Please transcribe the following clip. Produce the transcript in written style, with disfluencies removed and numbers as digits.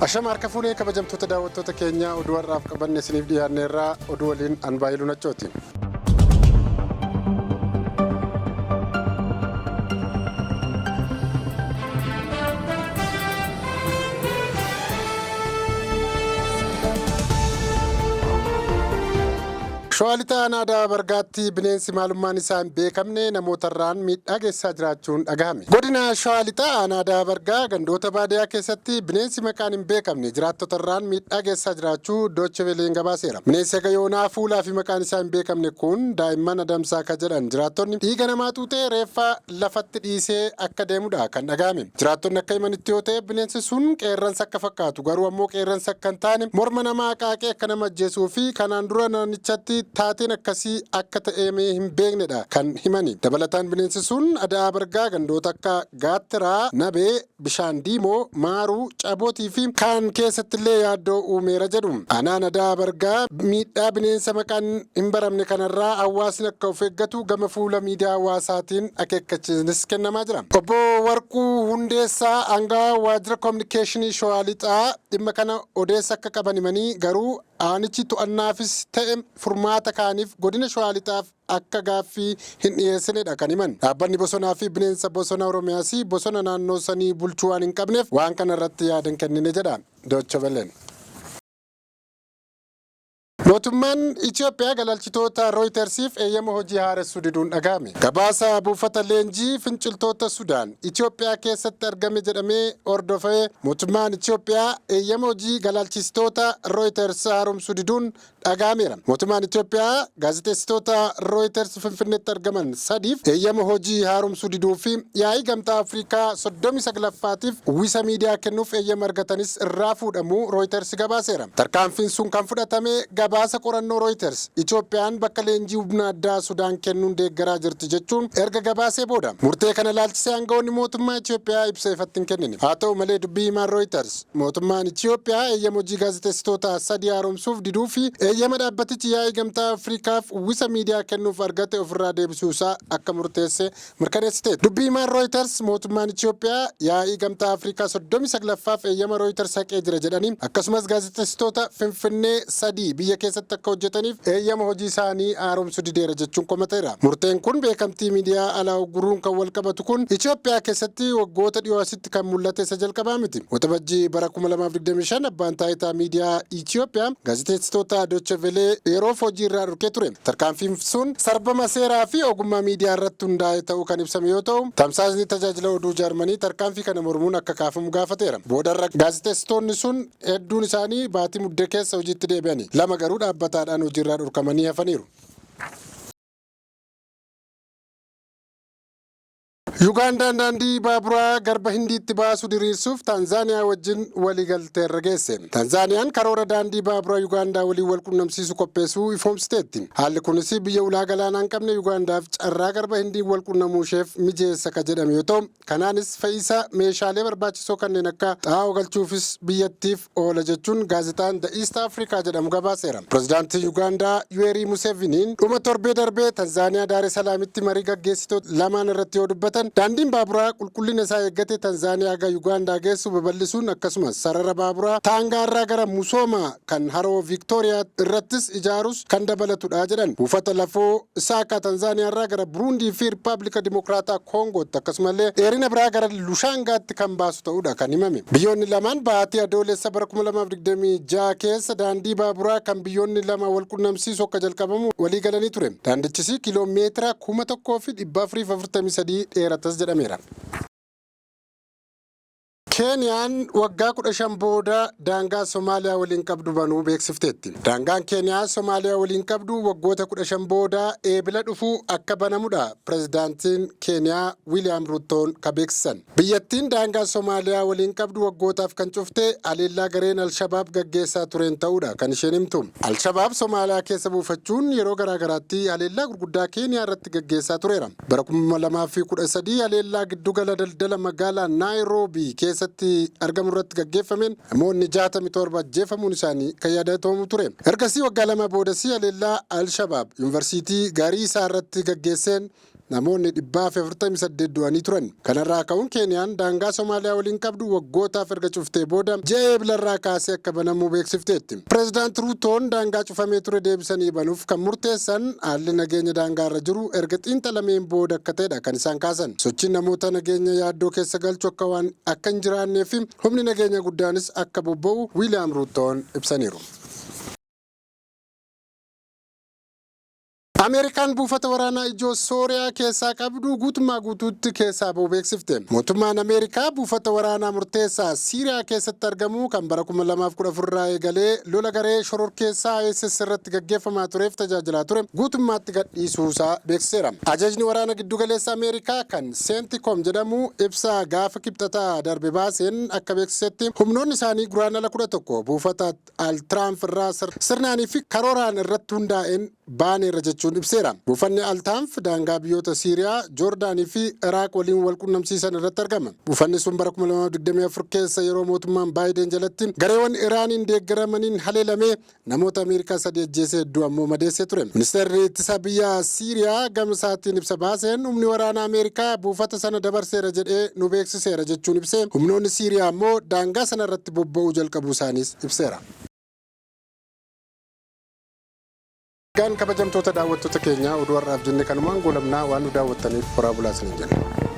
Ashama harka fuunee kabajamtoota daawwattoota keenyaa, oduu har'aaf qabanne isiniif dhiyaanneerraa. Oduu waliin an Baayiluu Nachooti. Shawaa Lixaa Aanaa Ada'aa Bargaatti bineensi maalummaan isaa hin beekamne namootarraan miidhaa geessisaa jiraachuun dhagahame. Godina Shawaa Lixaa Aanaa Ada'aa Bargaa gandoota baadiyaa keessatti bineensi maqaan hin beekamne jiraattotarraan miidhaa geessisaa jiraachuu Dooche Veleen gabaaseera. Bineensi haga yoonaa fuulaa fi maqaan isaa hin beekamne kun daa'imman adamsaa ka jedhan jiraattonni, dhiiga namaa xuuxee reeffa lafatti dhiisee akka deemudha kan dhagahame. Jiraattonni akka himanitti yoo ta'e, bineensi sun qeerransa akka fakkaatu, garuu ammoo qeerransa akka hin taane, morma namaa qaaqee akka nama ajjeesuu fi kanaan dura naannichatti taateen akkasii akka ta'eemee hin beeknedha kan himani. Dabalataan bineensi sun Ada'aa Bargaa gandoota akka Gaattiraa, Nabee, Bishaan Diimoo, Maaruu, Cabootii fi kaan keessattillee yaaddoo uumeera jedhu. Aanaan Ada'aa Bargaa miidhaa bineensa maqaan hin baramne kanarraa hawaasni akka of eeggatu gama fuula miidiyaa hawaasaatiin akeekkachiisnis kennamaa jira. Obbo Warquu Hundeessaa, aangawaa waajjira kominikeeshinii Shawaa Lixaa, dhimma kana odeessa akka qaban himanii, garuu aanichi to'annaafis ta'e furmaata kaaniif godina Shawaa Lixaaf akka gaaffii hin dhiyeessinedha kan himan. Dhaabbanni Bosonaa fi Bineensa Bosona Oromiyaas bosona naannoo sanii bulchuu waan hin qabneef waan kana irratti yaada hin kennine jedha Deutsche Wellen. Mootummaan Itoophiyaa galalchitoota Rooyitersiif eeyyama hojii haaressuu diduun dhagahame. Gabaasa buufata leenjii finciltoota Sudaan Itoophiyaa keessatti argame jedhamee hordofee mootummaan Itoophiyaa eeyyama hojii galalchisitoota Rooyiters haaromsuu diduun dhagahameera. Mootummaan Itoophiyaa gaazexeessitoota Rooyiters Finfinneetti argaman sadiif eeyyama hojii haaromsuu diduu fi yaa'ii Gamtaa Afrikaa 39ffaatiif uwwisa miidiyaa kennuuf eeyyama argatanis irraa fuudhamuu Rooyiters gabaaseera. Tarkaanfiin sun kan fudhatame gabaasa qorannoo Rooyiters Itoophiyaan bakka leenjii humna addaa Sudaan kennuun deeggaraa jirti jechuun erga gabaasee booda. Murtee kana ilaalchisee aangawoonni mootummaa Itoophiyaa ibsa ifatti hin kennine. Haa ta'u malee, dubbii himaan Rooyiters mootummaan Itoophiyaa eeyyama hojii gaazexeessitoota sadii haaromsuuf diduu fi eeyyama dhaabbatichi yaa'ii Gamtaa Afrikaaf uwwisa miidiyaa kennuuf argate ofirraa deebisuu isaa akka murteesse mirkaneessiteetti. Dubbii himaan Rooyiters mootummaan Itoophiyaa yaa'ii Gamtaa Afrikaa 39ffaaf eeyyama Rooyiters haqee jira jedhanii, akkasumas gaazexeessitoota Finfinnee sadii biyya keessatti akka hojjetaniif eeyyama hojii isaanii haaromsuu dideera jechuun komateera. Murteen kun beekamtii miidiyaa alaa ugguruun kan walqabatu kun Itoophiyaa keessatti waggoota dhiyoo asitti kan mul'ate isa jalqabaa miti. Waxabajjii bara 2025 abbaan taayitaa miidiyaa Itoophiyaa gaazexeessitoota Deutsche Welle yeroof hojii irraa dhorkee ture. Tarkaanfiin sun sarbama seeraa fi ogummaa miidiyaa irratti hundaa'e ta'uu kan ibsame yoo ta'u, tamsaasni tajaajila oduu Jaarmanii tarkaanfii kana mormuun akka kaafamu gaafateera. Boodarra gaazexeessitoonni sun hedduun isaanii baatii Muddee keessa hojiitti deebi'ani. Lama garuu dhaabbataadhaan hojiirraa dhorkamanii hafaniiru. Yugaandaan daandii baaburaa garba Hindiitti baasu diriirsuuf Taanzaaniyaa wajjin waliigalteerra geesse. Taanzaaniyaan karoora daandii baaburaa Yugaandaa waliin wal qunnamsiisu qopheessuu ifoomsiteetti. Haalli kunis biyya ulaa galaanaa hin qabne Yugaandaaf carraa garba Hindiin wal qunnamuu isheef mijeessa ka jedhame yoo ta'u, kanaanis fe'isa meeshaalee barbaachisoo kanneen akka xaa'oo galchuufis biyyattiif oola jechuun gaazexaan The East Africa jedhamu gabaaseera. Pirezidaantiin Yugaandaa Yuweerii Museviniin dhuma torbee darbee Tanzaaniyaa Daar es Salaamitti marii gaggeessitoota lamaan irratti yoo dubbatan, daandiin baaburaa qulqullina isaa eeggate Tanzaaniyaa haga Yugaandaa geessu babal'isuun, akkasumas sarara baaburaa Taangaa irraa gara Musooma kan haroo Viiktooriyaa irrattis ijaarus kan dabalatudha jedhan. Buufata lafoo Isaakaa Tanzaaniyaa irraa gara Buruundii fi Rippaablika Dimokiraataa Koongootti, akkasumallee dheerina biraa gara Lushaangaatti kan baasu ta'uudha kan himame. Biyyoonni lamaan baatii Adoolessa bara 2026 keessa daandii baaburaa kan biyyoonni lama wal qunnamsiisu akka jalqabamu walii galanii ture. Daandichis kiiloo meetira 1,443 dheeratas jedhameera. Keeniyaan waggaa 15 booda daangaa Somaaliyaa waliin qabdu banuu beeksifteetti. Daangaan Keeniyaa Somaaliyaa waliin qabdu waggoota 15 booda Eebila dhufu akka banamudha pirezidaantiin Keeniyaa Wiiliyaam Ruuttoon ka beeksisan. Biyyattiin daangaa Somaaliyaa waliin qabdu waggootaaf kan cufte haleellaa gareen Al-Shabaab gaggeessaa tureen ta'uudha kan isheen himtu. Al-Shabaab Somaaliyaa keessa buufachuun yeroo garaagaraatti haleellaa gurguddaa Keeniyaa irratti gaggeessaa tureera. Bara 2013 haleellaa giddugala daldala magaalaa Naayiroobii keessatti argamu irratti gaggeeffameen namoonni 67 ajjeefamuun isaanii kan yaadatamu ture. Ergasii waggaa 2 boodasii haleellaa Al-Shabaab Yuunivarsiitii Gaariisaa irratti gaggeesseen namoonni 148 du'anii turan. Kanarraa ka'uun Keeniyaan daangaa Somaaliyaa waliin qabdu waggootaaf erga cuftee booda ji'a Eebilarraa kaasee akka banamuu beeksifteetti. Pireezidaant Ruutoon daangaa cufamee ture deebisanii banuuf kan murteessan haalli nageenya daangaarra jiru erga xiinxalameen booda akka ta'edha kan isaan kaasan. Sochiin namoota nageenya yaaddoo keessa galchu akka waan akka hin jiraannee fi humni nageenya guddaanis akka bobba'u Wiiliyaam Ruutoon ibsaniiru. Ameerikaan buufata waraanaa ijoo Sooriyaa keessaa qabdu guutummaa guutuutti keessaa ba'uu beeksifte. Mootummaan Ameerikaa buufata waraanaa murteessaa Siiriyaa keessatti argamu kan bara 2014 irraa eegalee lola garee shororkeessaa ISIS irratti gaggeeffamaa tureef tajaajilaa ture guutummaatti gadhiisuusaa beeksiseera. Ajajni waraana giddugaleessa Ameerikaa kan CENTCOM jedhamu ibsa gaafa Kibxataa darbe baaseen akka beeksisetti, humnoonni isaanii Guraandhala 11 buufata Al-Tiraamp irraa sirnaanii fi karooraan irratti hundaa'een baaneerra jechuun ibseera. Buufanni Al-Tiraamp daangaa biyyoota Siiriyaa, Joordaanii fi Iraaq waliin wal qunnamsiisan irratti argama. Buufanni sun bara 2024 keessa yeroo mootummaan Baayiden jalatti gareewwan Iraaniin deeggaramaniin haleelamee namoota Ameerikaa 3 ajjeesee hedduu ammoo madeessee ture. Ministeerri ittisa biyya Siiriyaa gama isaatiin ibsa baaseen, humni waraana Ameerikaa buufata sana dabarseera jedhee nu beeksiseera jechuun ibsee, humnoonni Siiriyaa ammoo daangaa sana irratti bobba'uu jalqabuu isaaniis ibseera. Egaan kabajamtoota daawwattoota keenyaa, oduu har'aaf jenne kanumaan goolabnaa. Waan nu daawwattaniif horaa bulaa isiniin jenna.